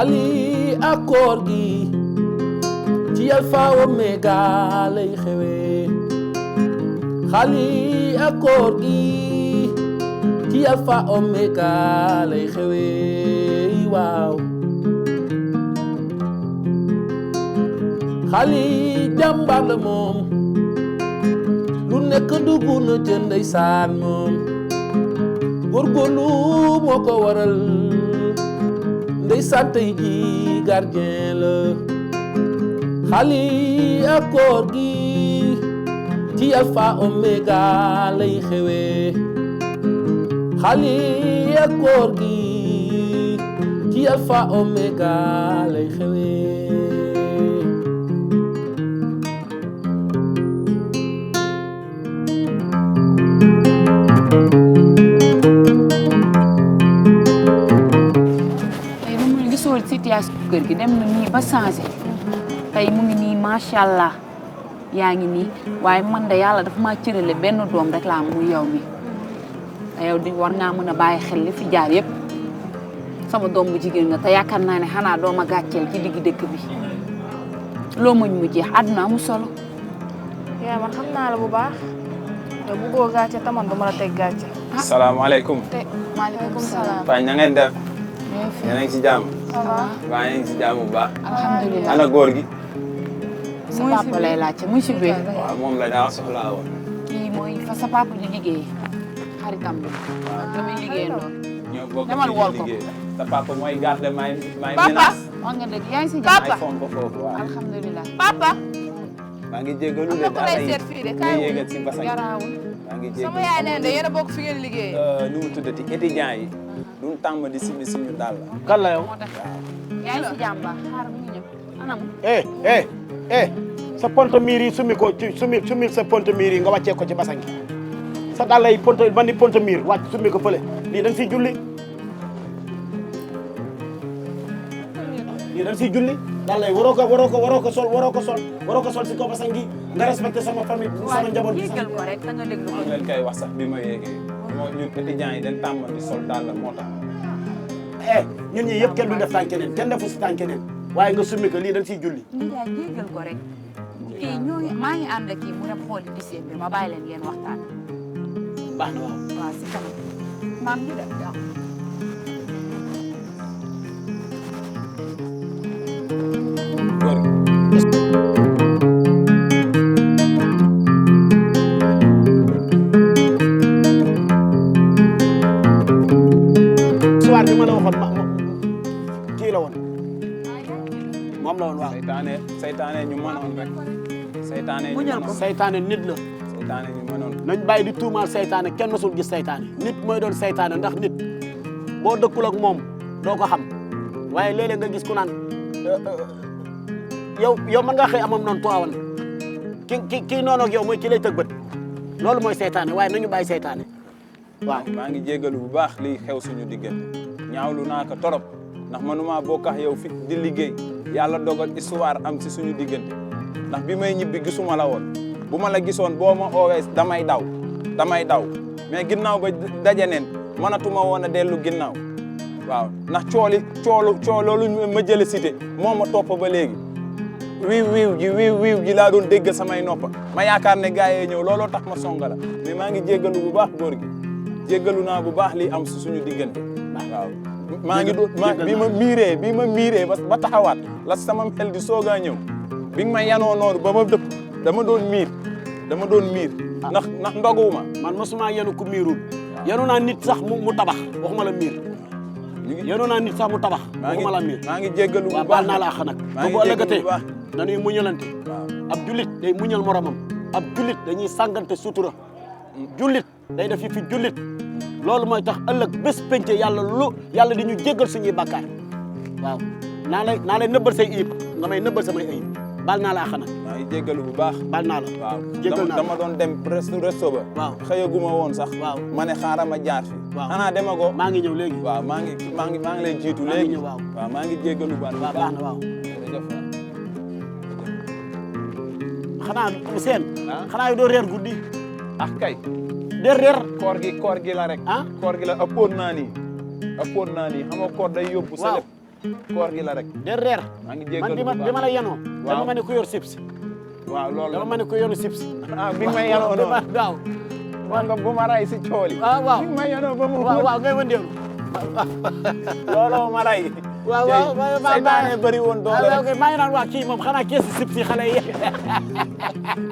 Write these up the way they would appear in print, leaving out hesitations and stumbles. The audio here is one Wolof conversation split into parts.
xali ak koor gi ci Alpha Omega lay xewee xali ak koor gi ci Alpha Omega lay xewee waaw xali jàmbaar la moom lu nekk dugg na ca ndeysaan moom góorgóorlu moo ko waral ndeysaan tey ji gardien la xali ak koor gi ci Alpha Omega lay xewee xali ak koor gi ci Alpha Omega lay xewee situation kër gi dem na nii ba changé tey mu ngi nii macha allah yaa ngi nii waaye man de yàlla dafa maa cërale benn doom rek laa mu yow mi yow di war ngaa mën a bàyyi xel li fi jaar yëpp sama doom bu jigéen nga te yaakaar naa ne xanaa dooma gàcceel ci digg dëkk bi loo muñ mu jeex àdduna amu solo. yaa man xam naa la bu baax te bëggoo gàcce taman du ma la teg gàcce. salaamaaleykum. maaleykum salaam. Faye na ngeen def. yéen a ngi si jàmm. ça va. waaw yéen a ngi si jàmm bu baax. alhamdulilah ana góor gi. sa papa lay laajte muy si biir. waaw moom la daa soxlaa woon. kii mooy fa sa papa di liggéey xaritam bi. waaw damay liggéey lool. ñoo bokk demal wool ko. liggéey. sa papa mooy garde may Papa. menace. wax nga dëgg yaa ngi si jàmm. Papa. ay fomp foofu waaw. alhamdulilah. papa. maa ngi jégalu de am na ku lay seet fii de kaay yéegal si basan garaawul. maa ngi sama jégalu. yaay nee na yéen a bokk fi ngeen liggéey. nu mu tuddati étudiants yi. duñ tàmm di simi suñu dàll. kan la yow. moo tax yaa ngi si jàmm ba xaar mu ngi ñëw anam. sa ponte miir yi sumi ko ci sumi sa ponte miir yi nga wàccee ko ci basan gi sa dàll yi ponte ban di ponte miir wàcc sumi ko fële lii dañ siy julli lii dañ siy julli dàll yi waroo ko sol si kaw basan gi nga respecté sama famille sama njaboot bi yéegal ko rek da nga déglu ko. maa ngi leen koy wax sax bi ma yéegee. moo ñun étudiants yi dañ tàmm di sol dàll moo tax. ñun ñii yëpp kenn du def tànk neen kenn defu si tànk neen waaye nga summi ko lii dañ siy julli Ndiaye yéegal ko rek kii maa ngi ànd ak kii mu dem xooli dossier bi ma bàyyi leen ngeen waxtaan. baax na waaw waaw si kanam maam ñu dem waaw. góor gi. soir bi ma la waxoon kii la woon moom la woon waaw saytaane ñu mënoon rek. saytaane ñu muñal ko. mënoon. saytaane nit la saytaane ñu mënoon. nañ bàyyi di tuumaal saytaane kenn mësul gis saytaane nit mooy doon saytaane ndax nit boo dëkkul ak moom doo ko xam waaye léeg-léeg nga gis ku naan yow mën nga xëy amam noonu tuwaawan kii noonu ak yow mooy ki lay tëg bët loolu mooy saytaane waaye nañu bàyyi saytaane waaw. maa ngi jégalu bu baax liy xew suñu diggante ñaawlu naa ko torop ndax manuma bokk ak yow fit di liggéey yàlla dogal histoire am si suñu diggante ndax bi may ñibbi gisuma la woon bu ma la gisoon boo ma oowee damay daw mais ginnaaw ba daje neen mënatuma woon a dellu ginnaaw waaw ndax cooloolu ma jële cité moo ma topp ba léegi wiiw ji laa doon dégg samay noppa ma yaakaar ne gars yi ñëw looloo tax ma songa la mais maa ngi jéggalu bu baax góor gi jéggalu naa bu baax lii am si suñu diggante waaw maa ngi doon bi ma miiree ba taxawaat la sama xel di soogaa ñëw bi nga ma yanoo noonu ba ma dëpp dama doon miir ndax ndoguwuma man mosuma yenu ku miirul yenu naa nit sax mu tabax waxuma la miir yenu naa nit sax mu tabax waxuma la miir maa ngi jéggalu bu waaw baax baal naa la àq nag maa ngi bu ëllëgatee jéggalu bu baax dañuy muñalante ab jullit day muñal moromam ab jullit dañuy sàngante sutura jullit day def fi jullit loolu mooy tax ëllëg bés pénce yàlla di ñu jéggal suñuy bàkkaar waaw naa lay nëbbal say ayib nga may nëbbal samay ayib baal naa la àq nag maa ngi jéggalu bu baax baal naa la waaw jéggal naa la dama doon dem resto ba waaw xëyaguma woon sax waaw ma ne xaaral ma jaar fi waaw xanaa demagoo maa ngi ñëw léegi waaw maa ngi lay jiitu maa ngi léegi ñëw waaw maa ngi jéggalu bu waaw baax na waaw jërëjëf xanaa seen xanaa yu doo reer guddi ah kay reer koor gi la rek ah koor gi la ëppoon naa nii xam nga koor day yóbbu sa lépp koor gi la rek de reer maa ngi man jéggal bi ma la yenoo Waaw. dama ma ne ku yor chips waaw loolu dama ma ne ku yor chips ah bi may yanoo noonu waaw man nga bu ma ray si cooli waaw bi may yanoo ba mu waaw ngay wëndeelu looloo ma ray waaw seytaane bëri woon doole rek maa ngi naan waa kii moom xanaa keesi chips yi xale yi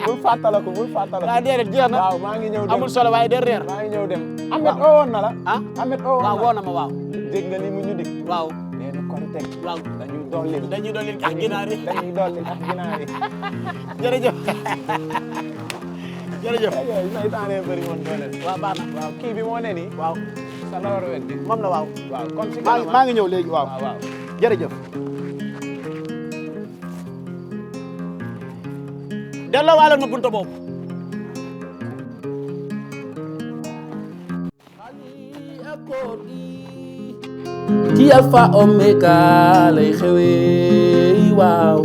bul fàttaliku waaw déedéet jeex na waaw maa ngi ñëw dem amul solo waaye de reer maa ngi ñëw dem Ahmed oo woon na la ah Ahmed oo waaw woon woo na na ma waaw dégg nga li mu ñu dig waaw nee na korite waaw dañuy dolli dañuy doon leen ak ginaar yi dañuy dolli ak ginaar yi jërëjëf jërëjëf yooyu seytaane bëri woon doole waaw baax na waaw kii bi moo ne nii waaw sa nawar wet bi moom la waaw waaw kon si maa ngi ñëw léegi waaw waaw jërëjëf delloo waalal ma bunta boobu ci Alpha Omega lay xewee waaw